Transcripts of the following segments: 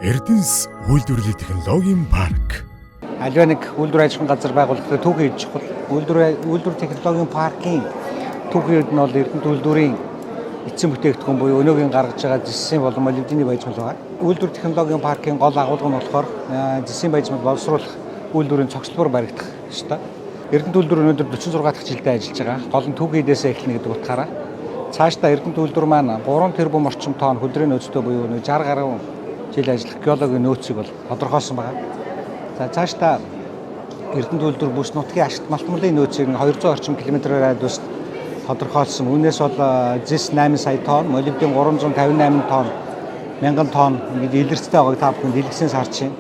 Эрдэнэс үйлдвэрлэлийн технологийн парк. Аливаа нэг үйлдвэр аж ахуйн газар байгуулахдаа түүхэн хэд чухал. Үйлдвэр технологийн паркийн түүхэн хэд нь бол Эрдэнэт үйлдвэрийн эцсийн бүтээгдэхүүн буюу өнөөгийн гаргаж байгаа зэсийн болон молибдены баяжмал байгаа. Үйлдвэр технологийн паркийн гол агуулга нь болохоор зэсийн баяжмал боловсруулах үйлдвэрийн цогцлбор баригдах ёстой. Эрдэнэт үйлдвэр өнөөдөр 46 дахь жилдээ ажиллаж байгаа. Гол нь түүхэн хэдээс эхэлнэ гэдэг утгаараа. Цаашдаа Эрдэнэт үйлдвэр маань 3 тэрбум орчим тонн хүлдрийн нөөцтэй буюу 60 гаруй жил ажиллах геологийн нөөцийг бол тодорхойлсон байгаа. За цаашдаа Эрдэнэт үйлдвэр бүс нутгийн ашигт малтмалын нөөцийг 200 орчим километрээр радиуст тодорхойлсон. Үүнээс бол зэс 8 сая тонн, молибден 358 тонн, 1000 тонн ингэж илэрцтэй байгааг та бүхэн дэлгэсээс харж байна.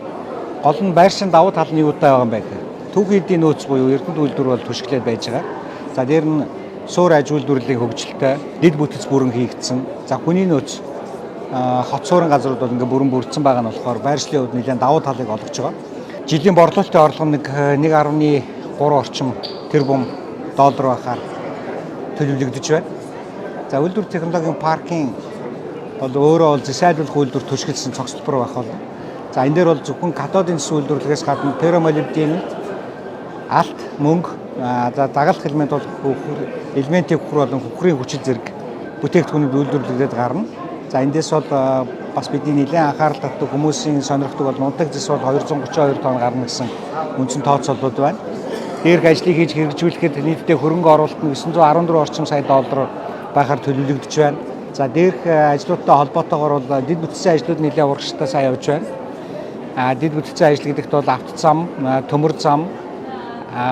Гол нь байршин давуу тал нь юутай байгаа юм бэ гэхээр түүхий эдийн нөөц буюу Эрдэнэт үйлдвэр бол түшиглээд байж байгаа. За дээр нь суур аж үйлдвэрлэлийн хөгжилтэй, дэд бүтэц бүрэн хийгдсэн. За хүний нөөц хот суурин газрууд бол ингээ бүрэн бүрдсэн байгаа нь болохоор байршлын хувьд нэлээд давуу талыг олгож байгаа. Жилийн борлуулалтын орлого нэг 1.3 орчим тэрбум доллар байхаар төлөвлөгдөж байна. За үйлдвэр технологийн паркийн бол өөрөө бол зэс айлуулах үйлдвэр түшиглэсэн цогцлбор байх болно. За энэ дээр бол зөвхөн катодын зэс үйлдвэрлэхээс гадна ферромолибден, алт, мөнгө, за дагалдах элемент бол элементийн хөхөр болон хөхрийн хүчил зэрэг бүтээгдэхүүнүүд үйлдвэрлэгдээд гарна. За эндээс бол бас бидний нэлээд анхаарал татдаг, хүмүүсийн сонирхдаг бол нунтаг зэс бол 232 тонн гарна гэсэн үндсэн тооцоолууд байна. Дээрх ажлыг хийж хэрэгжүүлэхэд нийтдээ хөрөнгө оруулалт нь 914 орчим сая доллар байхаар төлөвлөгдөж байна. За дээрх ажлуудтай холбоотойгоор бол дэд бүтцийн ажлууд нэлээд урагштай сайн явж байна. Дэд бүтцийн ажил гэдэгт бол автозам, төмөр зам,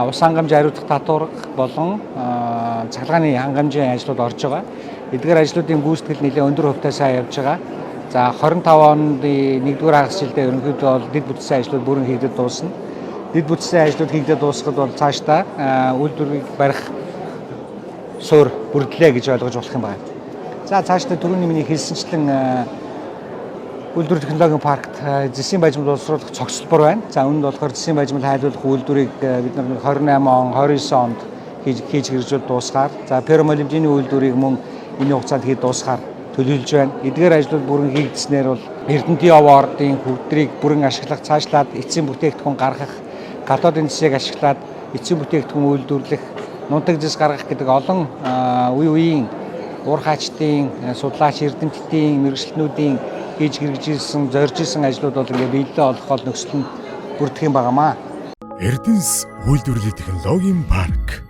ус хангамж хариуцах татвар болон цахилгааны хангамжийн ажлууд орж байгаа. Эдгээр ажлуудын гүйцэтгэл нэлээд өндөр хувьтай сайн явж байгаа. За 25 онд 1-р хагас жилдээ ерөнхийдөө бол дэд бүтцийн ажлууд бүрэн хийгдэж дуусна. Дэд бүтцийн ажлууд хийгдээд дуусахад бол цаашдаа үйлдвэрийг барих суурь бүрдлээ гэж ойлгож болох юм байна. За цаашдаа түрүүний миний хэлсэнчлэн үйлдвэр технологийн паркт зэсийн баяжмал боловсруулах цогцлбор байна. За үүнд болохоор зэсийн баяжмал хайлуулах үйлдвэрийг бид нар 28 он, 29 онд хийж хэрэгжүүл дуусгаар, за ферромолибдены үйлдвэрийг мөн энэ хугацаанд хийж дуусгаар төлөвлөж байна. Эдгээр ажлууд бүрэн хийгдснээр бол Эрдэнэтийн овоо ордын хөгдрийг бүрэн ашиглах, цаашлаад эцсийн бүтээгдэхүүн гаргах, катодын зэсийг ашиглаад эцсийн бүтээгдэхүүн үйлдвэрлэх, нунтаг зэс гаргах гэдэг олон үе үеийн уур хаачдын, судлаач эрдэмтдийн, мэргэжилтнүүдийн хийж хэрэгжүүлсэн, зорж исэн ажлууд бол ингээ биелэлээ олох гол нөхцөл нь бүрдэх юм байгаа маа. Эрдэнэс үйлдвэрлэлийн технологийн парк.